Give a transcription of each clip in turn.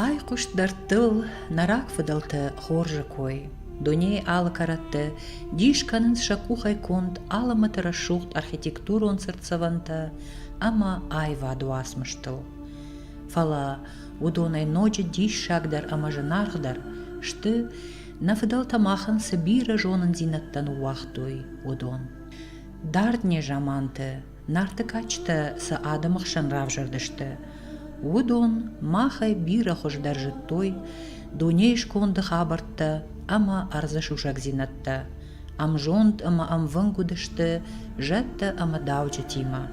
Айхъуыст дӕрдтыл нӕ рагфыдӕлты хорзы кой. Дунейы алы кӕрӕтты дис кӕнынц сӕ къухӕй конд алӕмӕты рӕсугъд архитектурон цыртдзӕвӕнтӕ ӕмӕ аивады уацмыстыл. Фӕлӕ уыдонӕй ноджы диссагдӕр ӕмӕ зынаргъдӕр сты, нӕ фыдӕлтӕ махӕн цы бирӕ зонындзинӕдтӕ ныууагътой, уыдон. Дард незаманты Нарты кадджытӕ цы адӕмы хсӕн равзӕрдысты, уыдон махӕй бирӕ хуыздӕр зыдтой дунейы сконды хабӕрттӕ ӕмӕ ӕрдзы сусӕгдзинӕдтӕ, ӕмзонд ӕмӕ ӕмвынг уыдысты зӕдтӕ ӕмӕ дауджытимӕ.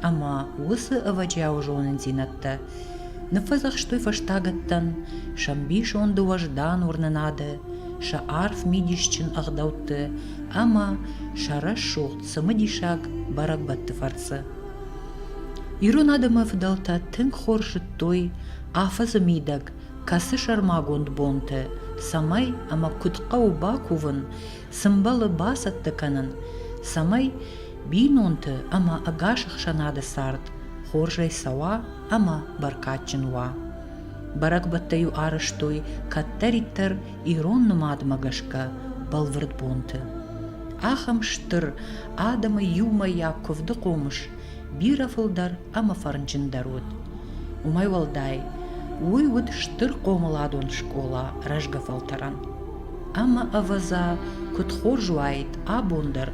Ӕмӕ уыцы ӕвӕджиауы зонындзинӕдтӕ ныффӕдзӕхстой фӕстагӕттӕн сӕ мбисонды уӕздан уырнынады, сӕ арф мидисджын ӕгъдӕутты ӕмӕ сӕ рӕсугъд цымыдисаг бӕрӕгбӕтты фӕрцы. Ирон адӕмы фыдӕлтӕ тынг хорз зыдтой афӕдзы мидӕг кӕцы сӕрмагонд бонты цӕмӕй ӕмӕ куыд хъӕуы бакувын, цы мбӕлы бацӕттӕ кӕнын, цӕмӕй бинонты ӕмӕ ӕгас ӕхсӕнады цард хорзӕй цӕуа ӕмӕ бӕркадджын уа. Бӕрӕгбӕттӕ-иу арӕзтой кӕддӕриддӕр ирон нымадмӕ гӕсгӕ бӕлвырд бонты. Ахӕм стыр адӕмы иумӕйаг куывды хъомыс бирӕ фылдӕр ӕмӕ фӕрнджындӕр уыд. Уымӕй уӕлдай, уый уыд стыр хъомыладон скъола рӕзгӕ фӕлтӕрӕн. Ӕмӕ, ӕвӕдза, куыд хорз уаид абон дӕр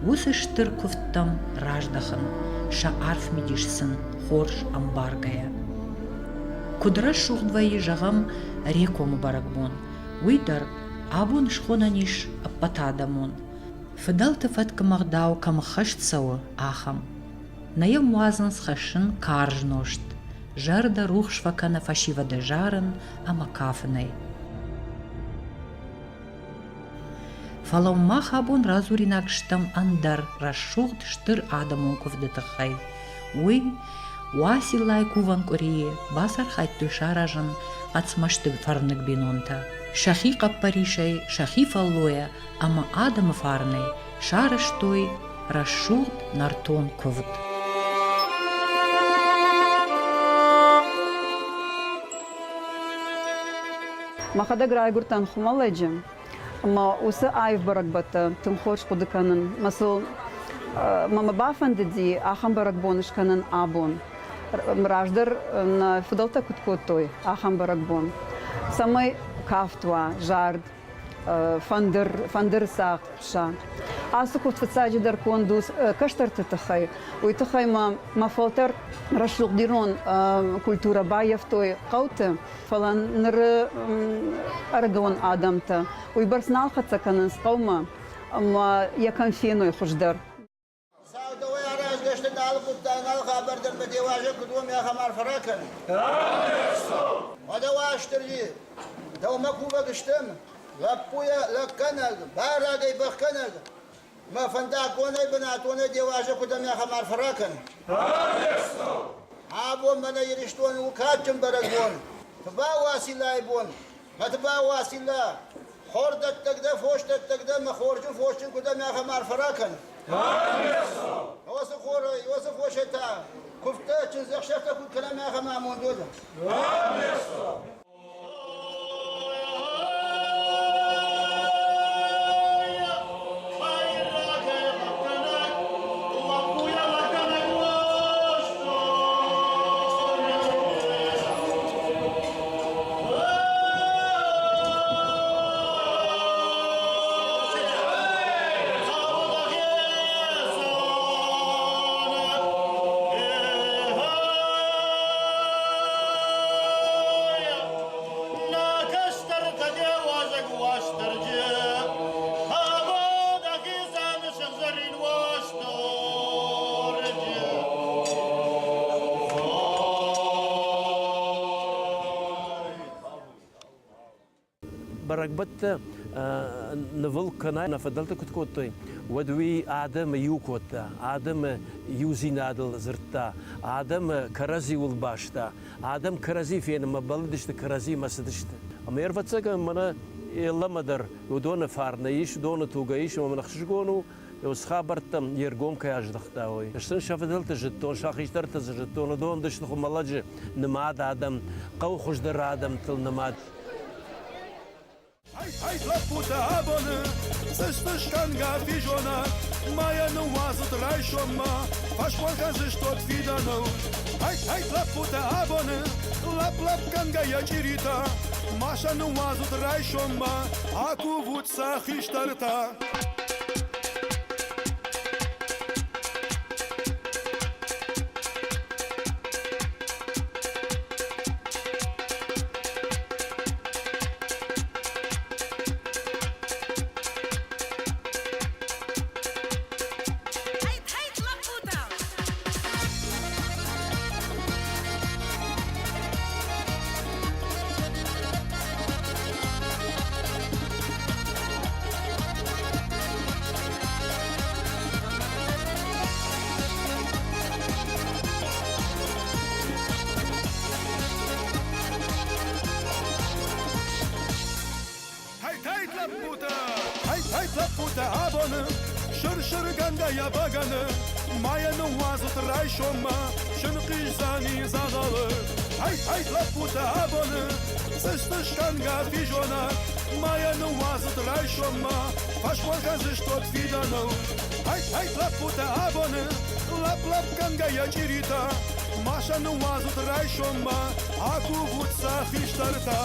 уыцы стыр куывдтӕм раздӕхын, сӕ арф мидис сын хорз ӕмбаргӕйӕ. Куыд рӕсугъд вӕййы, зӕгъӕм, Рекомы бӕрӕгбон, уый дӕр абон схонӕн ис ӕппӕтадӕмон, фыдӕлты фӕткмӕ ӕгъдау кӕм ӕххӕст цӕуы, ахӕм. Нӕ йӕм уадзынц хӕссын карз нозт, зӕрдӕ рухс фӕкӕны фӕсивӕды зарын ӕмӕ кафынӕй. Фӕлӕ мах абон радзуринаг стӕм ӕндӕр рӕсугъд стыр адӕмон куывды тыххӕй. Уый Уациллайы кувӕн къуырийы бацархайдтой саразын Хъӕцмӕзты фӕрныг бинонтӕ. Сӕхи хъӕппӕрисӕй, сӕхи фӕллойӕ ӕмӕ адӕмы фарнӕй сарӕзтой рӕсугъд нӕртон куывд. Мӕхӕдӕг райгуырдтӕн Хуымӕллӕджы, ӕмӕ уыцы аив бӕрӕгбӕттӕ тынг хорз хъуыды кӕнын. Мӕ сыл мӕ мӕ бафӕндыди ахӕм бӕрӕгбон скӕнын абон. Раздӕр нӕ фыдӕлтӕ куыд кодтой, ахӕм бӕрӕгбон. Цӕмӕй кафт уа, зард, фӕндыр, фӕндыры цагъд хъуыса. Ацы куывд фыццаджыдӕр конд у кӕстӕрты тыххӕй. Уый тыххӕй мӕ мӕ фӕлтӕр рӕсугъд ирон культурӕ баййӕфтой хъӕуты, фӕлӕ ныры ӕрыгон адӕмтӕ уыйбӕрц нал хӕццӕ кӕнынц хъӕумӕ ӕмӕ йӕ кӕм феной хуыздӕр. Хуыцау дӕуӕй аразгӕ сты алы хъуыддаг, алы хабар дӕр мӕ де уазӕг куыд уом, ахӕм арфӕ ракӕн. Уӕдӕ Уастырджи, дӕумӕ кувӕг стӕм, лӕппуйӕ лӕггӕнӕг, барӕгӕй бӕхгӕнӕг, мӕ фӕндаггонӕй бынатонӕй де уазӕг куыд уом, ахӕм арфӕ ракӕн. Абон мӕнӕ Ирыстоны у кадджын бӕрӕгбон, Тыбауациллайы бон. Мӕ Тыбауацилла, Хордӕттӕг дӕ, фосдӕттӕг дӕ, мӕ хорджын фосджын куы дӕ, ахӕм арфӕ ракӕн. Иосы хорӕй, Иосы фосӕй та куывдтӕ, чындзӕхсӕвтӕ куыд кӕнӕм, ахӕм амонд уӕд. Бӕрӕгбӕттӕ нывыл кӕнӕ нӕ фыдӕлтӕ куыд кодтой, уӕд уый адӕмы иу кодта, адӕмы иудзинадыл дзырдта, адӕмы кӕрӕдзиуыл баста, адӕм кӕрӕдзи фенынмӕ бӕллыдысты, кӕрӕдзимӕ цыдысты. Ӕмӕ ӕрвӕццӕгӕн мӕнӕ Эллӕмӕ дӕр уыдоны фарны ис, уыдоны тугӕй ис, ӕмӕ мын ӕхсызгон у. Уыцы хабӕрттӕм йе ргом кӕй аздӕхта, уый. Ӕз сын сӕ фыдӕлты зыдтон, сӕ хистӕрты дзы зыдтон, уыдон уыдысты хуымӕллӕджы нымад адӕм, хъӕуы хуыздӕр адӕмтыл нымад. Ай, лӕппутӕ абоны сыстыскӕнгӕ физонӕг, ма йӕ ныууадзут райсоммӕ, фӕсмон кӕндзыстут фидӕныл. Ай, ай, лӕппутӕ абоны лӕпп-лӕпгӕнгӕ йӕ чъиритӕ, ма сӕ ныууадзут райсоммӕ, акувут сӕ хистӕртӕ. Хай-хай, лӕппутӕ! Хай-хай, лӕппутӕ, абоны сыр-сыргӕнгӕ йӕ бӕгӕны ма йӕ ныууадзут райсоммӕ, сынхъиздзӕни дзӕгъӕлы. Хай-хай, лӕппутӕ, абоны сыстыскӕнгӕ физонӕг ма йӕ ныууадзут райсоммӕ, фӕсмон кӕндзыстут фидӕныл. Хай-хай, лӕппутӕ, абоны лӕпп-лӕпгӕнгӕ йӕ чъиритӕ ма сӕ ныууадзут райсоммӕ, акувут сӕ хистӕртӕ.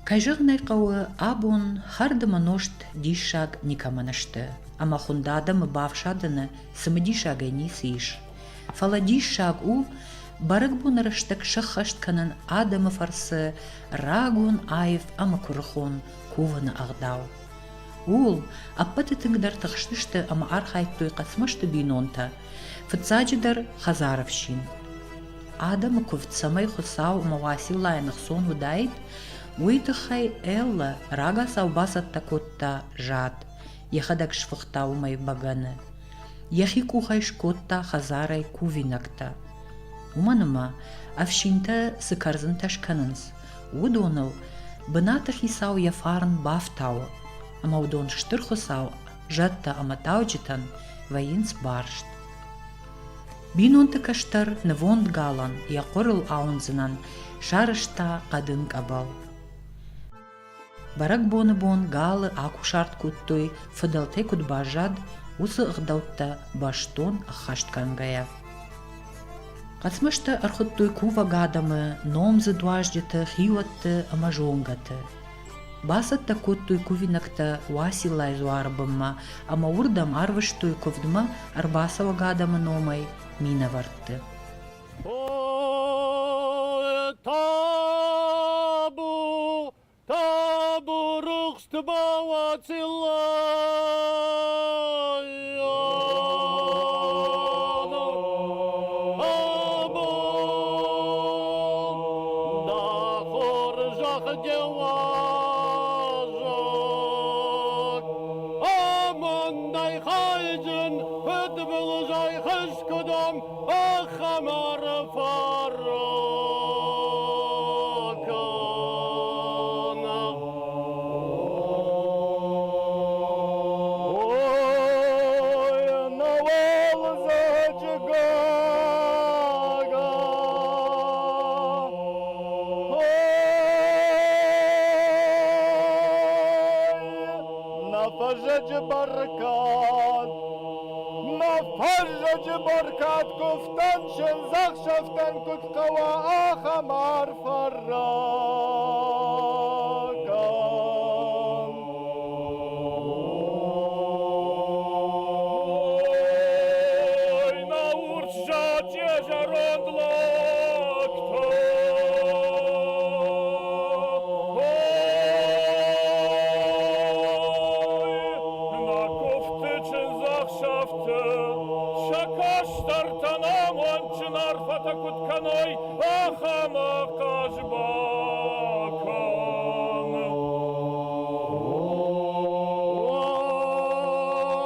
Кӕй зӕгъын ӕй хъӕуы, абон хӕрд ӕмӕ нозт диссаг никӕмӕн сты, ӕмӕ хуынд адӕмы бафсадыны цымыдисагӕй ницы ис. Фӕлӕ диссаг у, бӕрӕгбоны рӕстӕг сӕххӕст кӕнын адӕмы фӕрцы рагон аив ӕмӕ куырыхон кувыны ӕгъдау. Ууыл ӕппӕты тынгдӕр тыхстысты ӕмӕ архайдтой Хъӕцмӕзты бинонтӕ, фыццаджыдӕр хӕдзары фсин. Адӕмы куывд цӕмӕй Хуыцау ӕмӕ Уациллайӕн ӕхцон уыдаид, уый тыххӕй Эллӕ рагацау бацӕттӕ кодта зад, йӕхӕдӕг сфыхта уымӕй бӕгӕны. Йӕхи къухӕй скодта хӕдзарӕй кувинӕгтӕ. Уымӕн ӕмӕ ӕфсинтӕ цы кӕрдзынтӕ скӕнынц, уыдоныл бынаты хицау йӕ фарн бафтауы, ӕмӕ уыдон Стыр Хуыцау зӕдтӕ ӕмӕ тауджытӕн вӕййынц барст. Бинонты кӕстӕр нывонд галӕн йӕ хъуырыл ауындзынӕн сарӕзта хъӕдын къӕбӕл. Бӕрӕгбоны бон галы акусарт кодтой, фыдӕлтӕй куыд баззад, уыцы ӕгъдӕуттӕ бӕстон ӕххӕст кӕнгӕйӕ. Хъӕцмӕзтӕ ӕрхуыдтой кувӕг адӕмы, номдзыд уазджыты, хиуӕтты ӕмӕ зонгӕты. Бацӕттӕ кодтой кувинӕгтӕ Уациллайы дзуары бынмӕ ӕмӕ уырдӕм арвыстой куывдмӕ ӕрбацӕуӕг адӕмы номӕй минӕвӕртты. Табу, табу, рухс Амондӕй хайджын фыдбылызӕй хызкуыдом ахӕм арфӕ ракӕна. Ой, нӕ уалдзӕджы гага, Нӕ фӕззӕджы бӕркад, нӕ фӕззӕджы бӕркад куывтӕн, чындзӕхсӕвтӕн куыд хъӕуа, ахӕм арфӕ ракӕн. Ой, нӕ урс зачъе зӕронд лӕгтӕ! Нӕ куывдты чындзӕхсӕвты сӕ кӕстӕртӕн амондджын арфӕтӕ куыд кӕной, ахӕм ахъаз бакӕн.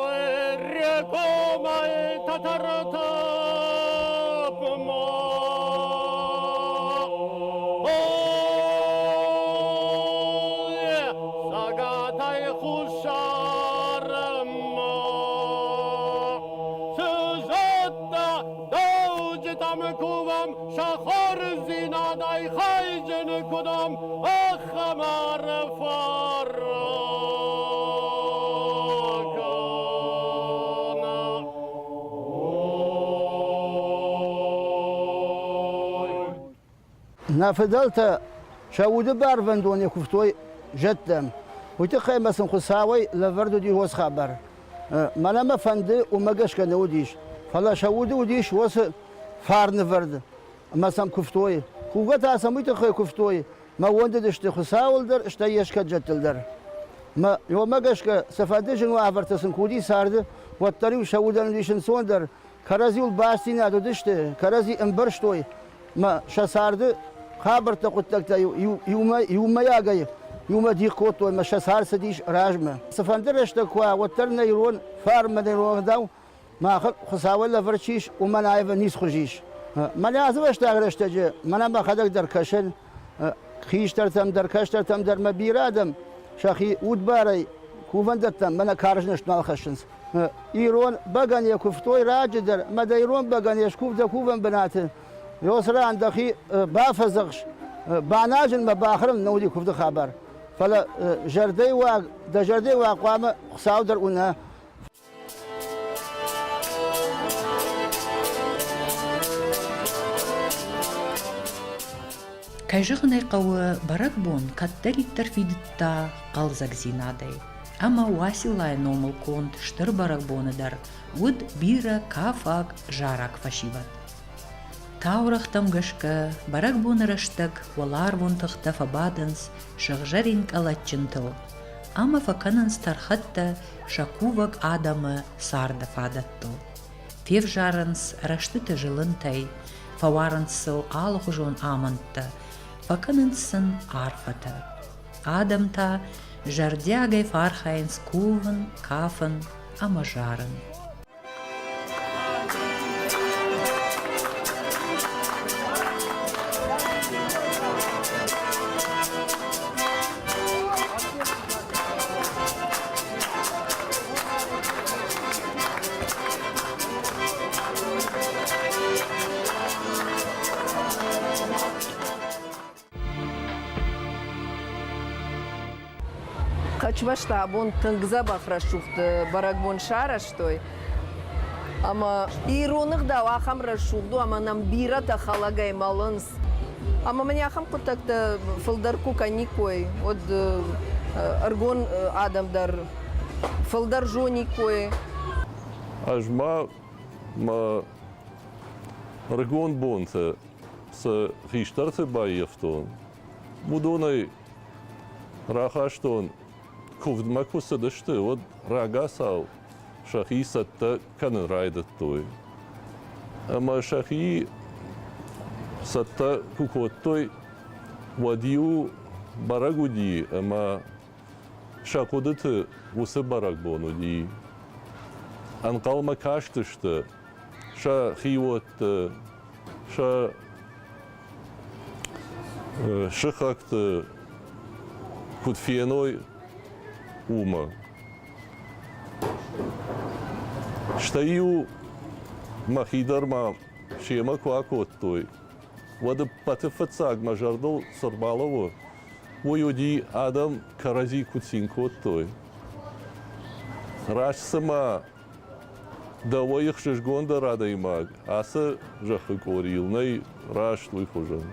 Ой, рекомай татартапма! Ой, Кувӕм, кувӕм, сӕ хорздзинадӕй хайджын куыдом, ахӕм арфӕ Нӕ фыдӕлтӕ сӕ уды барвӕндонӕй куывтой зӕдтӕм. Уый тыххӕй ма сын Хуыцауӕй лӕвӕрд уыди хорз хабар. Мӕнӕ мӕ фӕнды, уымӕ гӕсгӕ нӕ уыдис, фӕлӕ сӕ уды уыдис уыцы фарнывӕрд ӕмӕ сӕм куывтой. Кувгӕ та сӕм уый тыххӕй куывтой, мӕ уӕндыдысты Хуыцауыл дӕр, стӕй йе скӕд-зӕдтыл дӕр. Мӕ уымӕ гӕсгӕ сӕ фӕнды зын уавӕртӕ сын куы уыди царды, уӕддӕр-иу сӕ удӕн уыдис ӕнцондӕр, кӕрӕдзиуыл бастдзинад уыдысты, кӕрӕдзи ӕмбӕрстой, мӕ сӕ царды хабӕрттӕ, хъуыддӕгтӕ иумӕйагӕй иумӕ дих кодтой ӕмӕ сӕ цард цыдис размӕ. Цыфӕнды рӕстӕг куы уа, уӕддӕр нӕ ирон фарн мӕ ирон ӕгъдау махӕн Хуыцауӕй лӕвӕрд чи ис, уымӕн аивӕн ницы хуыз ис. Мӕнӕ ацы фӕстаг рӕстӕджы мӕнӕ мӕхӕдӕг дӕр кӕсын, хистӕртӕм дӕр, кӕстӕртӕм дӕр мӕ бирӕ адӕм сӕхи удбарӕй кувӕндӕттӕм мӕнӕ карз нызт нал хӕссынц. Ирон бӕгӕны куывтой раджы дӕр, ӕмӕ дӕ ирон бӕгӕны скув дӕ кувӕн бынаты. Ёс ран дӕхи бафӕдзӕхс, баназынмӕ бахӕрын нӕ уыди куывды хабар. Фӕлӕ зӕрдӕйы уаг, дӕ зӕрдӕйы уаг хъуамӕ Хуыцау дӕр уына. Кӕй зӕгъын ӕй хъӕуы, бӕрӕгбон кӕддӕриддӕр фидыдта хъӕлдзӕгдзинадӕй. Ӕмӕ Уациллайы номыл конд стыр бӕрӕгбоны дӕр уыд бирӕ кафаг, зараг фӕсивӕд. Таурӕгътӕм гӕсгӕ, бӕрӕгбоны рӕстӕг уӕларвон тыхтӕ фӕбадынц сыгъзӕрин къӕлӕтджынтыл ӕмӕ фӕкӕнынц тӕрхӕттӕ сӕ кувӕг адӕмы царды фадӕттыл. Февзарынц рӕстыты зылынтӕй, фӕуарынц сыл алыхуызон амӕндтӕ, фӕкӕнынц сын арфӕтӕ. Адӕм та зӕрдиагӕй фӕархайынц кувын, кафын ӕмӕ зарын. Хъӕцмӕзтӕ абон тынг дзӕбӕх рӕсугъд бӕрӕгбон сарӕзтой. Ӕмӕ ирон ӕгъдау ахӕм рӕсугъд у, ӕмӕ нӕм бирӕтӕ хӕлӕгӕй мӕлынц. Ӕмӕ мын ахӕм хъуыддӕгтӕ фылдӕр куы кӕниккой, уӕд ӕргон адӕм дӕр фылдӕр зониккой. Ӕз ма мӕ ӕрыгон бонты цы хистӕрты баййӕфтон, уыдонӕй рахастон, куывдмӕ куы цыдысты, уӕд рагацау сӕхи цӕттӕ кӕнын райдыдтой. Ӕмӕ сӕхи цӕттӕ куы кодтой, уӕд-иу бӕрӕг уыди, ӕмӕ сӕ хъуыдыты уыцы бӕрӕгбон уыди. Ӕнхъӕлмӕ кастысты сӕ хиуӕтты, сӕ сыхӕгты куыд феной, уымӕ. Стӕй-иу мӕхи дӕр ма семӕ куы акодтой, уӕд ӕппӕты фыццаг мӕ зӕрдыл цы рбалӕууы, уый уыди, адӕм кӕрӕдзи куыд цин кодтой. Раст цыма дӕуӕй ӕхсызгондӕр адӕймаг ацы зӕххы къорийыл нӕй раст уый хуызӕн.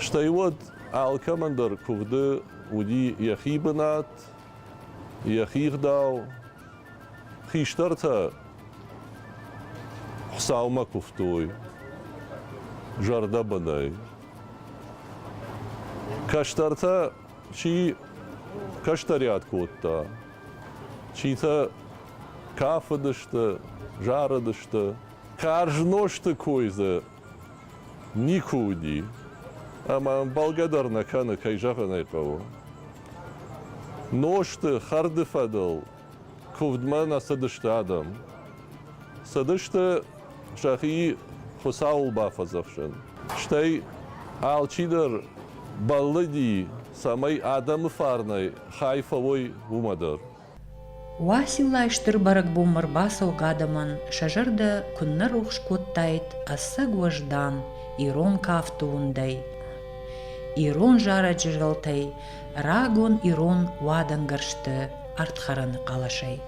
Стӕй уӕд алкӕмӕн дӕр куывды уыди йӕхи бынат, йӕхи гъдау. Хистӕртӕ Хуыцаумӕ куывтой зӕрдӕбынӕй. Кӕстӕртӕ чи кӕстӕриад кодта, читӕ кафыдысты, зарыдысты. Карз нозты кой дзы никуы уыди, ӕмӕ ӕмбӕлгӕ дӕр нӕ кӕны, кӕй зӕгъын ӕй хъӕуы. Нозты, хӕрды фӕдыл куывдмӕ нӕ цыдысты адӕм. Цыдысты сӕхи Хуыцауыл бафӕдзӕхсын. Стӕй алчидӕр бӕллыди, цӕмӕй адӕмы фарнӕй хай фӕуой, уымӕ дӕр. Уациллайы стыр бӕрӕгбонмӕ ӕрбацӕугӕ адӕмӕн сӕ зӕрдӕ куыннӕ рухс кодтаид ӕцӕг уӕздан ирон кафты уындӕй, ирон зарӕджы зӕлтӕй, рагон ирон уадӕнгӕрзты ӕрдхӕрӕны хъӕлӕсӕй.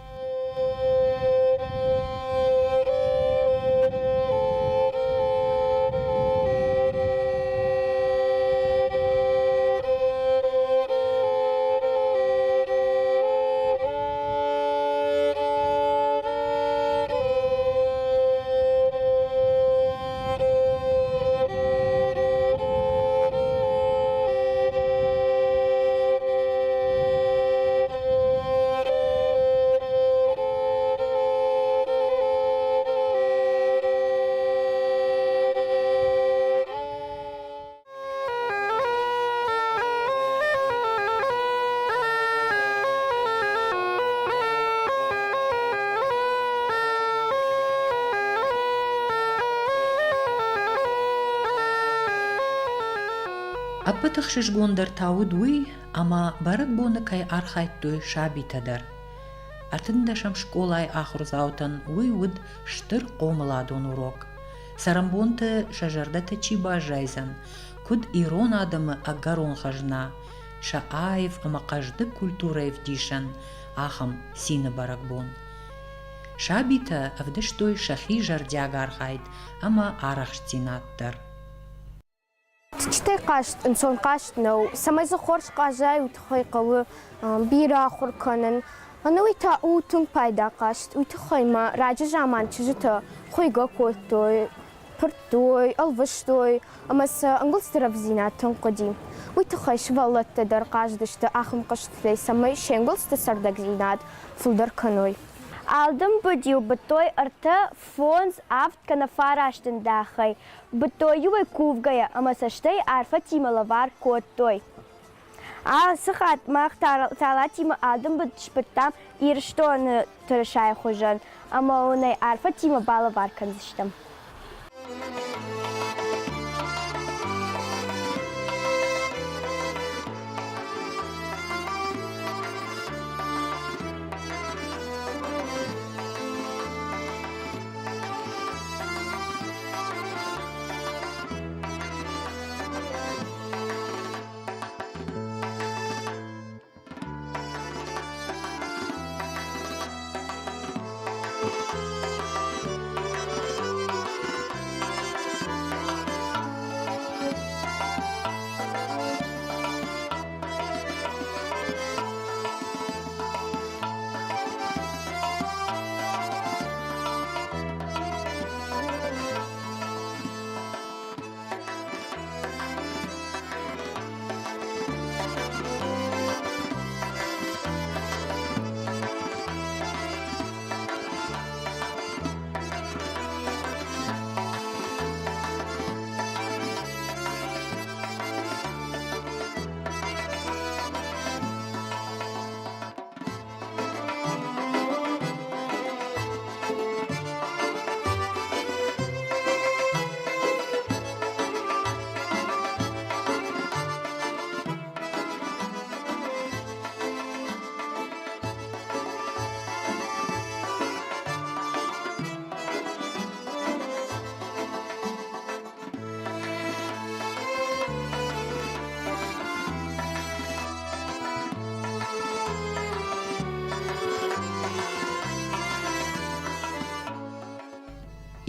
Ӕппӕты ӕхсызгондӕр та уыд уый, ӕмӕ бӕрӕгбоны кӕй архайдтой сабитӕ дӕр. Ӕртындӕсӕм скъолайы ахуырдзаутӕн уый уыд стыр хъомыладон урок. Цӕрӕнбонты сӕ зӕрдӕты чи баззайдзӕн, куыд ирон адӕмы ӕгӕрон хӕзна, сӕ аив ӕмӕ хъӕздыг культурӕйы ӕвдисӕн, ахӕм цины бӕрӕгбон. Сабитӕ ӕвдыстой сӕхи зӕрдиаг архайд ӕмӕ арӕхстдзинад дӕр. Тыччытӕй хъазт ӕнцон хъазт нӕу. Цӕмӕй дзы хорз хъазай, уый тыххӕй хъӕуы бирӕ ахуыр кӕнын. Ӕнӕуый та у тынг пайда хъазт. Уый тыххӕй ма раджы заман чызджытӕ хуыйгӕ кодтой, пырдтой, ӕлвыстой ӕмӕ сӕ ӕнгуылдзты рӕвдздзинад тынг хъуыди. Уый тыххӕй сывӕллӕттӕ дӕр хъазыдысты ахӕм хъызтытӕй, цӕмӕй се нгуылдзты цӕрдӕгдзинад фылдӕр кӕной. Алдымбыд-иу быдтой ӕртӕ, фондз, авд кӕнӕ фараст ӕндахӕй. Быдтой-иу ӕй кувгӕйӕ ӕмӕ сӕ стӕй арфӕтимӕ лӕвар кодтой. Ацы хатт мах Талатимӕ алдымбыд сбыдтам Ирыстоны тырысайы хуызӕн ӕмӕ уын ӕй арфӕтимӕ балӕвар кӕндзыстӕм.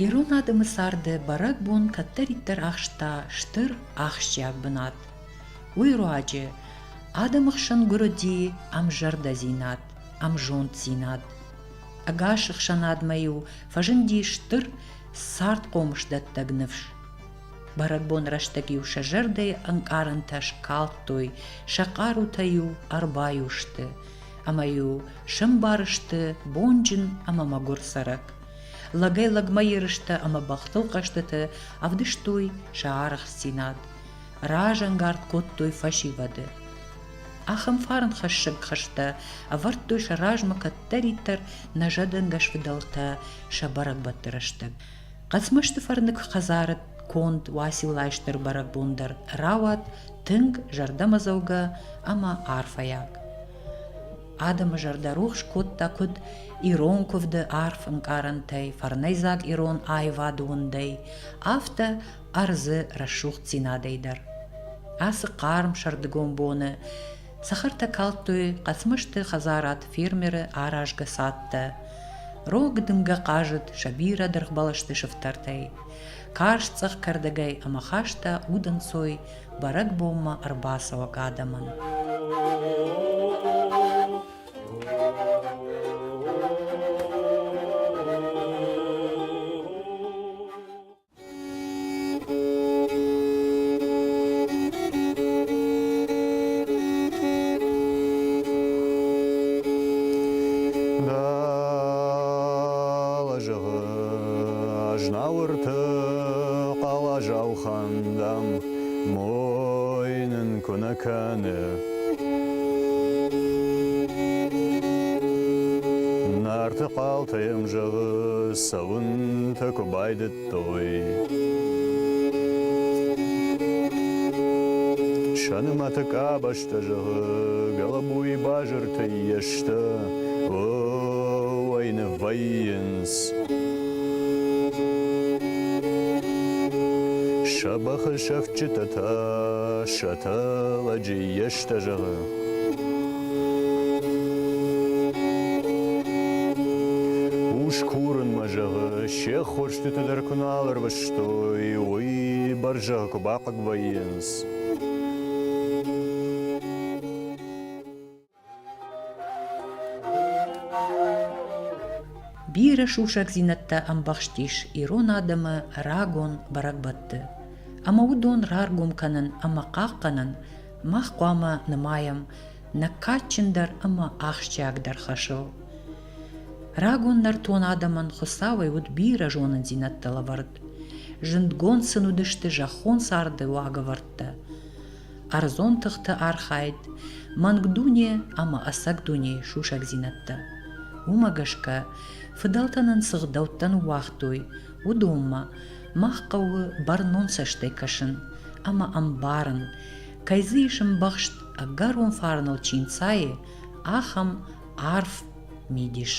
Ирон адӕмы царды бӕрӕгбон кӕддӕриддӕр ахста стыр ахсджиаг бынат. Уый руаджы адӕмы хсӕн гуырыди ӕмзӕрдӕдзинад, ӕмзонддзинад. Ӕгас ӕхсӕнадмӕ-иу фӕзынди стыр цардхъомысдӕттӕг ныфс. Бӕрӕгбон рӕстӕг-иу сӕ зӕрдӕйы ӕнкъарӕнтӕ скалдтой, сӕ хъарутӕ-иу ӕрбаиу сты, ӕмӕ-иу сӕмбар сты бонджын ӕмӕ мӕгуыр цӕрӕг. Лӕгӕй-лӕгмӕ ерыстӕ ӕмӕ бӕхтыл хъӕзтыты ӕвдыстой сӕ арӕхстдзинад, разӕнгард кодтой фӕсивӕды. Ахӕм фарнхӕссӕг хӕстӕ ӕвӕрдтой сӕ размӕ кӕддӕриддӕр нӕ зӕдӕнгӕс фыдӕлтӕ сӕ бӕрӕгбӕтты рӕстӕг. Хъӕцмӕзты фӕрныг хӕдзары конд Уациллайы стыр бӕрӕгбон дӕр рауад тынг зӕрдӕмӕдзӕугӕ ӕмӕ арфӕйаг. Адӕмы зӕрдӕ рухс кодта куыд ирон куывды арф ӕнкъарӕнтӕй, фӕрнӕйдзаг ирон аивады уындӕй, афтӕ ӕрдзы рӕсугъддзинадӕй дӕр. Ацы хъарм сӕрдыгон боны цӕхӕртӕ калдтой Хъӕцмӕзты хӕдзарад фермеры аразгӕ цадтӕ. Рог дымгӕ хъазыд сӕ бирӕ дыргъбӕлӕсты сыфтӕртӕй. Карз цъӕх кӕрдӕгӕй ӕмӕ хаста удӕнцой бӕрӕгбонмӕ ӕрбацӕуӕг адӕмӕн. Дӕлӕ зӕгъы, Азнауырты хъалазаухан, дам, мой нын куы нӕ кӕны. Нарты хъалтӕ йӕм, зӕгъы, цӕуынтӕ куы байдыдтой. Сӕ нымӕты къабӕзтӕ, зӕгъы, гӕлӕбуйы базыртӕй йӕстӕ, ой, ныввӕййынц. Сӕ бӕхы сӕфтджытӕ та сӕ тӕлӕджы йӕстӕ, зӕгъы. Ус курынмӕ, зӕгъы, се ххуырстыты дӕр куы нал ӕрвыстой, уый бӕрзӕгъы куы бахъыг вӕййынц. Бирӕ сусӕгдзинӕдтӕ ӕмбӕхст ис ирон адӕмы рагон бӕрӕгбӕтты, ӕмӕ уыдон раргом кӕнын ӕмӕ хъахъхъӕнын мах хъуамӕ нымайӕм нӕ кадджындӕр ӕмӕ ахсджиагдӕр хӕсыл. Рагон нӕртон адӕмӕн Хуыцауӕй уыд бирӕ зонындзинӕдтӕ лӕвӕрд. Зындгонд сын уыдысты зӕххон царды уагӕвӕрдтӕ, ӕрдзон тыхты архайд, мӕнг дуне ӕмӕ ӕцӕг дунейы сусӕгдзинӕдтӕ. Уымӕ гӕсгӕ, фыдӕлтӕ нын цы гъдӕуттӕ ныууагътой, уыдонмӕ мах хъӕуы бӕрнон цӕстӕй кӕсын ӕмӕ ӕмбарын, кӕй дзы ис ӕмбӕхст ӕгӕрон фарныл чи нцайы, ахӕм арф мидис.